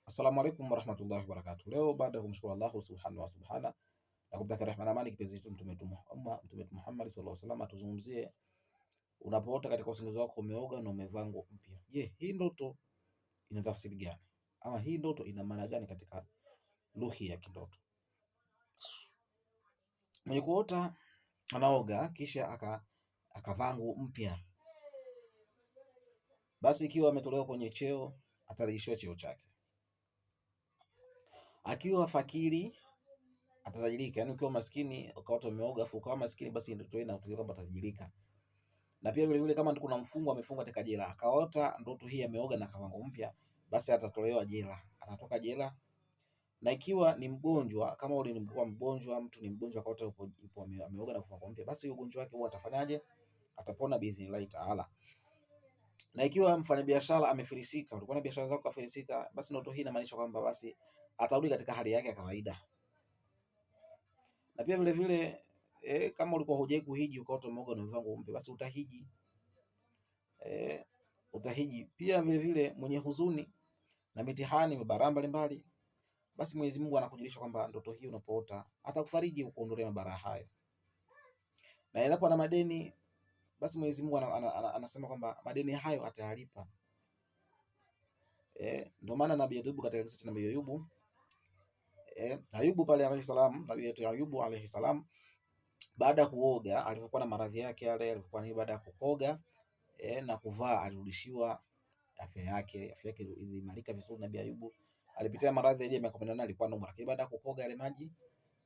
Assalamu alaikum warahmatullahi wabarakatuh. Leo baada ya kumshukuru Allah subhanahu wa subhana na kumtakia rehema na amani kipenzi chetu mtume wetu Muhammad, mtume wetu Muhammad sallallahu alaihi wasallam, tuzungumzie unapoota katika usingizi wako umeoga na umevaa nguo mpya. Je, hii ndoto ina tafsiri gani? Ama hii ndoto ina maana gani katika lugha ya kindoto? Mwenye kuota anaoga kisha akavaa nguo mpya, basi ikiwa ametolewa kwenye cheo atarejeshiwa cheo chake. Akiwa fakiri atatajirika. Yani ukiwa maskini ukaota umeoga afu ukawa maskini, basi ndoto inakuja kwamba atajirika. Na pia vile vile kama kuna mfungwa amefungwa katika jela akaota ndoto hii ameoga na kavango mpya, basi atatolewa jela, atatoka jela. Na ikiwa ni mgonjwa, kama ule ni mgonjwa, mtu ni mgonjwa akaota yupo ameoga na kuvaa mpya, basi ugonjwa wake huwa atafanyaje? Atapona biidhnillahi taala. Na ikiwa mfanyabiashara amefilisika, ulikuwa na biashara zako kafilisika, basi ndoto hii inamaanisha kwamba basi atarudi katika hali yake ya kawaida. Na pia vile vile kama ulikuwa hujai kuhiji ukaota umeoga na umevaa nguo mpya, basi utahiji. Utahiji. Pia vile vile mwenye huzuni na mitihani mabaraa mbalimbali, basi Mwenyezi Mungu anakujulisha kwamba ndoto hii unapoota atakufariji kukuondolea mabaraa hayo. Na endapo ana madeni, basi Mwenyezi Mungu anasema kwamba madeni hayo atayalipa. Ndio maana Nabii Ayubu katika kisa cha Nabii Ayubu, Ayubu pale alayhi salam, Nabii yetu Ayubu alayhi salam, baada ya kuoga alivyokuwa na maradhi yake yale, alivyokuwa ni baada ya kuoga na kuvaa, alirudishiwa afya yake, afya yake iliimarika vizuri. Nabii Ayubu alipitia maradhi ya miaka 18 alikuwa anaumwa, lakini baada ya kukoga yale maji,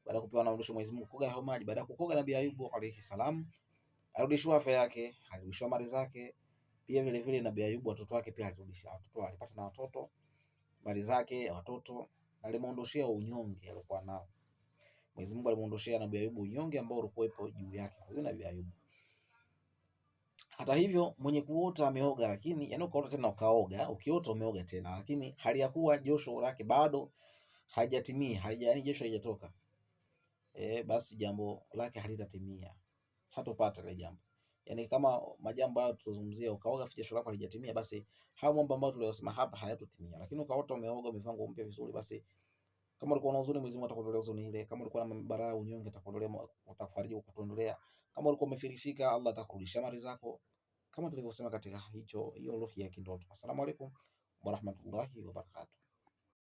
baada ya kupewa na mrudisho Mwenyezi Mungu kukoga hayo maji, baada ya kukoga Nabii Ayubu alayhi salam alirudishiwa afya yake, alirudishiwa mali zake. Pia vile vile Nabii Ayubu watoto wake pia alirudisha watoto, alipata na watoto, mali zake, watoto, alimuondoshia unyonge aliokuwa nao. Mwenyezi Mungu alimuondoshia Nabii Ayubu unyonge ambao ulikuwepo juu yake huyo Nabii Ayubu. Hata hivyo mwenye kuota ameoga, lakini yani ukaota tena ukaoga, ukiota umeoga tena, lakini hali ya kuwa josho lake bado hajatimia, yani josho halijatoka, basi jambo lake halitatimia, hatopata ile jambo. Yani kama majambo hayo tulizungumzia, ukaoga jasho lako halijatimia, basi hayo mambo ambayo tuliyosema hapa hayatotimia. Lakini ukaota umeoga, umevaa nguo mpya vizuri, basi kama ulikuwa na huzuni, Mwenyezi Mungu atakuondolea huzuni ile. Kama ulikuwa na mabalaa, unyonge, atakuondolea, atakufariji, kukuondolea. Kama ulikuwa umefilisika, Allah atakurudishia mali zako, kama tulivyosema katika hiyo lugha ya kindoto. Asalamu alaykum warahmatullahi wabarakatuh.